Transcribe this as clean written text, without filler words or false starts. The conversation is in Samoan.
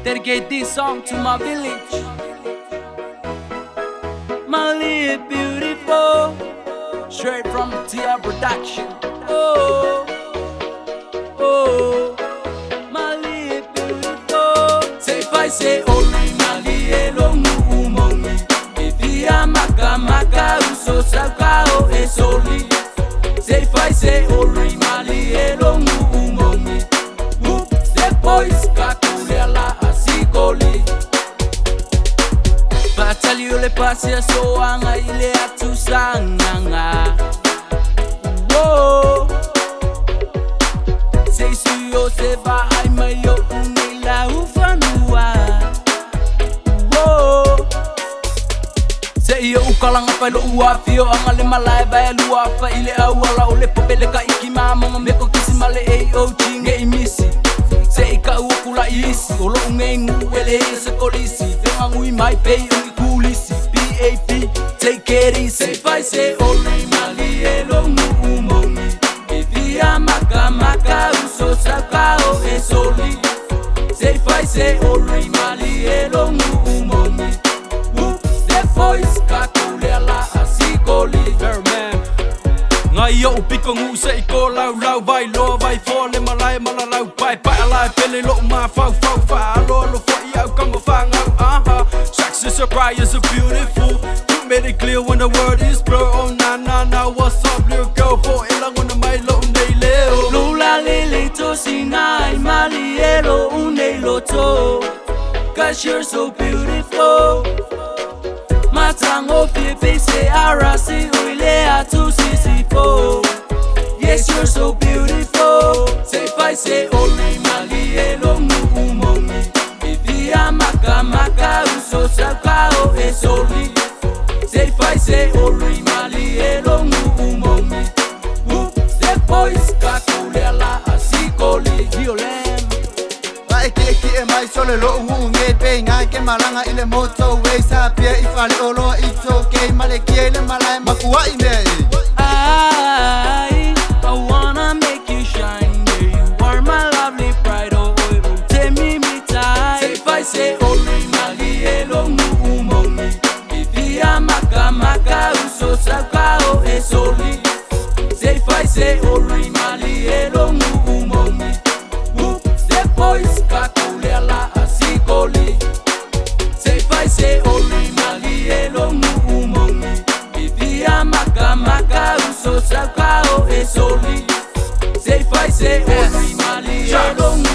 Dedicate this song to my village. Mali beautiful. Straight from TR Production. Oh, oh. Mali beautiful. Say if I say ori mali elongu umongi. Ifia maka maka uso sakao esoli. Say if I say ori mali elongu umongi. Whoop, the boys kakulela asikoli. Fatali ole pasi so anga ile atusanganga. Whoa. Say suyo se va ai mayo unila ufanua. Whoa. Se iyo ukalanga pa lo uafio anga le malai ba lua fa ile awala ole popele ka iki mamonga meko kisi male AOG nge imisi. Se ika uakula isi olo ungengu ele se kolisi venga ngui mai pay ungi kulisi PAP take it easy. Say fai se ori mali elongu umongi. Ifia maka maka uso sakao esoli. Say fai se ori mali elongu umongi. Whoop, the voice kakulela asikoli. Bearman Ngai o upiko ngu se i ko lau lau vai loa vai fo le malai malalau pai pai alai pele lo ma fau fau fa alo alo fo i au kama whangau aha. Success surprise is beautiful. You made it clear when the world is blur. Oh na na na, what's up little girl? Fo e langona mai lo nei leo. Lula lele to sinai mali elo une loto. 'Cause you're so beautiful. Matango fie pese arasi uile atu sisifo. Yes, you're so beautiful. Say fai se ori mali elongu umongi. Ifia maka maka uso sakao esoli. Say fai se ori mali elongu umongi. Whoop, the boys kakulela asikoli. Violem. Ba e ke ke e mai sole lo u nge pe ngai ke malanga ile moto we sa pia i fale olo it's okay male ke le malai makua i me. I wanna make you shine. Yeah, you are my lovely bride. Oh, oh, oh, tell me me tight. Say fai se ori mali elongu umongi. Ifia maka maka uso sakao esoli. Say fai se ori mali elongu umongi. Whoop, the boys kakulela asikoli. Say fai se ori mali elongu umongi. Ifia maka maka uso sakao esoli. Say fai se ori mali elongu